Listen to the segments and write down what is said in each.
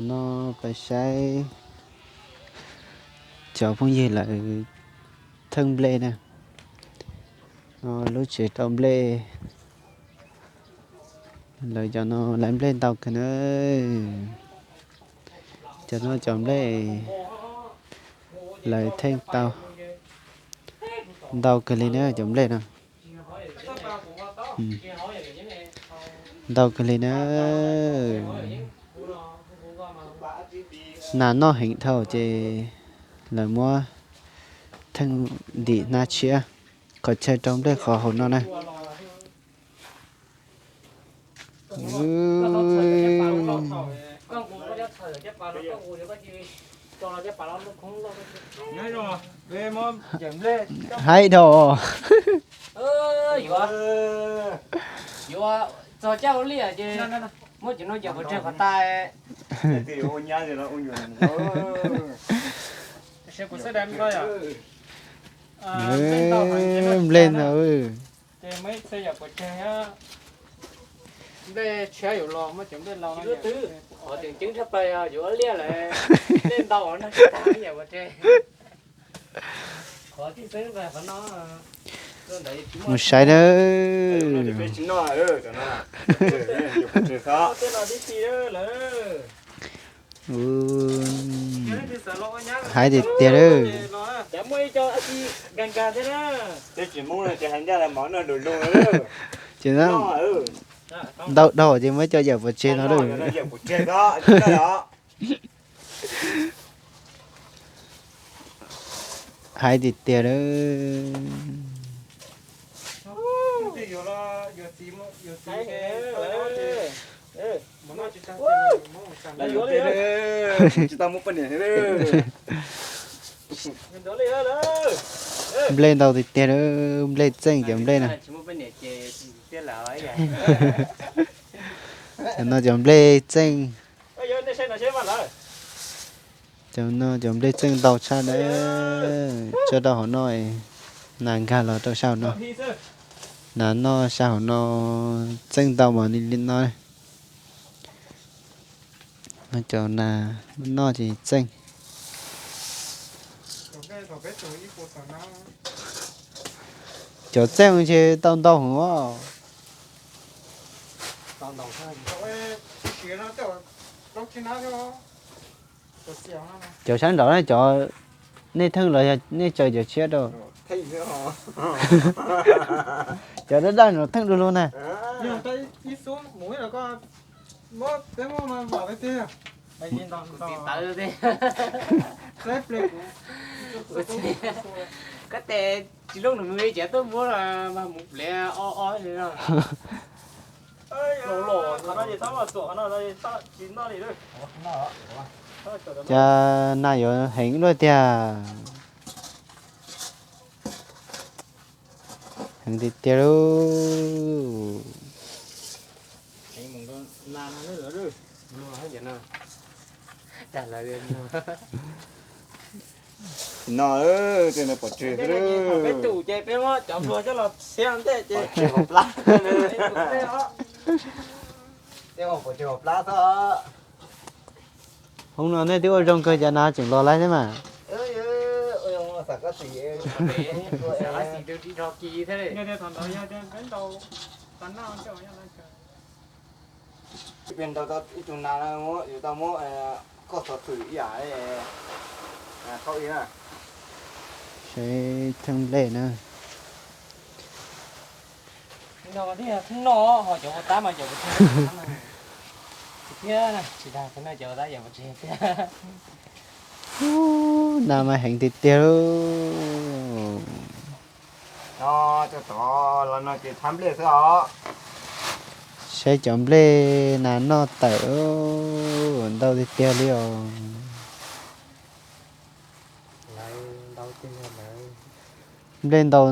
No pais saib cov phooj ywg lawv theej nplej na. Lub tsev rau nplej, lawv cov no lawv nplej ntau kawg na. Cov no cov nplej lawv theej tau ntau kawg li na cov nplej no. Ntau kawg li na. Nas noj heev dhau ces lawv muab theej ntim hnab tshiab qhov chaw rau nplej qhov hauv no na. Haib dhau. Yuav txog caj ua liaj ces muab cov no cov pov tseg qhov tas. Nplej ntau. Nplej tshiab yuav los muab cov nplej laus no. Qhov tseem ceeb tshaj plaws yog yuav ua liaj lawm, nplej ntau no tsis tas ib yam ua tseg. Qhov tib xeeb ntawm qhov no. Mus saib na. Haib tiag tiag lawm. Ces ntau dhau ces muab coj yawm pov tseg no lawm. Haib tiag tiag lawm. Nplej ntau tiag tiag lawm, nplej txeej cov nplej na. Cov no cov nplej txeej. Cov no cov nplej txeej ntau tshaj na. Tso rau hauv no, nas nkag los rau sab hauv no. Nas noj sab hauv no txeej ntau mas li no. Cov nas noj ces txeej. Cov txeej ces tau ntau heev os. Cov sab nraud na, cov nej theej los yog nej tsaws cov tshiab rau? Cov dawb dawb no theej du lug na. Koj tes tsis looj nws mus li ces tuaj muab mas mus pliav o o li no. Cas nas yuav heev luaj tiag. Heev tiag tiag lauj. No, peb tus ces peb muab cov nplua coj los xiab ntej ces pov tseg hauv plab. Pov tseg hauv plab xwb. Hoob no nej twb ua zoo kawg cas nas tseem los laib thiab mas. Peb ntaus tau ib tug nas, yuav tau muab koj xov xwm ib yam thaub ib na. Seb theej nplej na. Thiab ho cov ua tab mas cov ua tseg thiab, tsis dag cov ua tab cov ua tseg thiab. Nas mas heev tiag tiag lauj. No, cov tod los no ces thab nplej xwb os. Saib cov nplej nas noj tawm ntau tiag tiag li os. Nplej ntau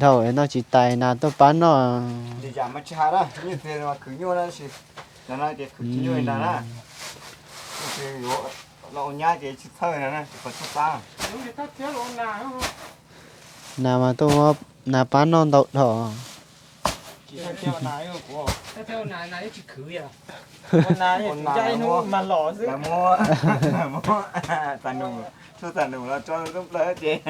dhau no tsis tas nas tuaj pab noj. Los ua nyab ces tsis txhawj na, tsis qhov txhawj pab. Nas mas tuaj muab nas pab noj ntau dhau. Ua nas, nas ib tsis khwv yom. Ua nas ib hnub mas los xwb. Lawv muab, lawv muab tas num, tshuaj tas num los tso zoo plaws ces